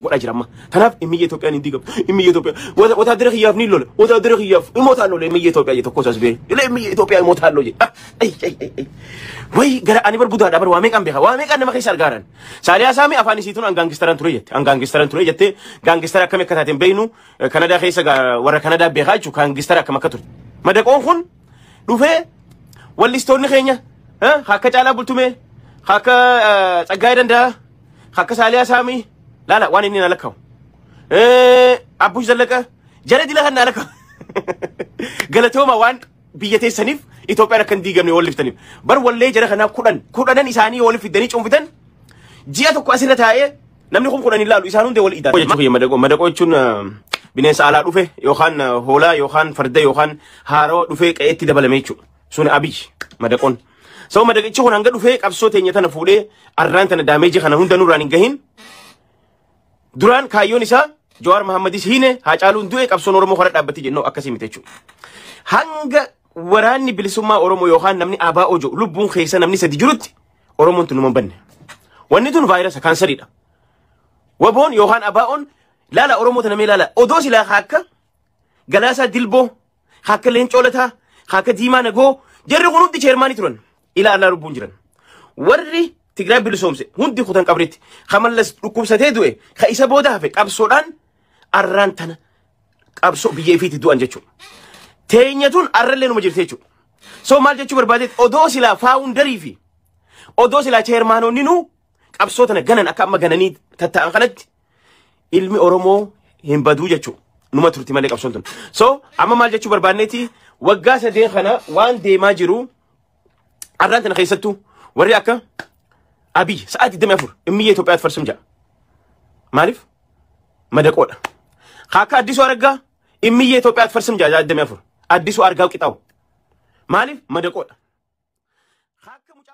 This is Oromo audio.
Godhaa jira amma. Kanaaf immiyya Itoophiyaan hin diigamtu. Immiyya Itoophiyaa wataadara kiyyaaf ni lola. Wataadara kiyyaaf imootaan lola immiyya Itoophiyaa jedhe tokko as bee. Ila immiyya Itoophiyaa imootaan lola jedhe. Ay ay ay ay. Way gara ani bar budaadha bar waa meeqaan beeka, waa meeqaan nama keessa argaaran. Saaliyaa Saamii afaan isiituun an gaangistaran ture jette. An gaangistaran ture jette. Gaangistara akkam akka taateen beeynu Kanadaa keessa warra Kanadaa beekaa jechuudha, gaangistara akkam akka ture. Madaqoon kun dhufee wallistoonni keenya akka Caalaa Bultumee, akka Tsaggaayee Danda'a, akka Saaliyaa Saamii laala waan inni na lakkaa'u. Abbush Zallaqa jara dila kan na lakkaa'u. Galatooma waan biyya teessaniif Itoophiyaan akka hin diigamne walliftaniif. Bar wallee jara kanaa 10 kudhanan isaanii waliif fiddanii cuunfitan, ji'a tokko asirra taa'ee namni kun 10 hin laalu, isaan hundee wal idaatu. Jechuun madaqoo, madaqoo jechuun bineensa alaa dhufe yookaan hoolaa yookaan farda yookaan haaroo dhufee qe'eetti dabalame jechuudha. Sun Abiyyi madaqoon. So madaqichi kun hanga dhufee qabsoo teenya tana fuudhee arraan tana daameeji kana hunda nurraan hin gahin. Duraan kaayyoon isaa Jawaar Mahammadis hiine, Haacaaluun du'e, qabsoon Oromoo karaa dhaabbatti jennoo akkasii miti jechuudha. Hanga waraanni bilisummaa Oromoo yookaan namni ABO jiru lubbuun keessa namni sadi jirutti Oromoon tun numa hin banne. Wanni tun vaayirasa kaansariidha. Waboon yookaan ABO'n laala Oromoo tana mee laala, odoo silaa akka Galaasaa Dilboo, akka Leencoo Lataa, akka Diimaa Nagoo, jarri kun hundi chairmanii turan. Ilaa allaa lubbuun jiran. Warri Tigraay bilisoomse hundi kutan qabritti. Kamallas dhukkubsatee du'e, ka isa booda hafe qabsoodhaan arraan tana qabsoo biyya ifiitti du'an jechuudha. Teenya tun arrallee numa jirti jechuudha. So maal jechuu barbaadeet, odoo silaa founderii fi odoo silaa chairmanoonni nu qabsoo tana ganan akka amma gananii tatta'an kanatti ilmi Oromoo hin baduu jechuudha. Numa turti malee qabsoon tun. So amma maal jechuu barbaanneeti, waggaa 3 kana waan deemaa jiru arraan tana keessattuu warri akka Abiy sa'aa 24 immiyya Itoophiyaatti farsum jedha. Maaliif? Madaqoodha. Akka Addisuu Araggaa immiyya Itoophiyaatti farsum jedha 24. Addisuu Argaa Qixaawu. Maaliif? Madaqoodha. Akka mucaa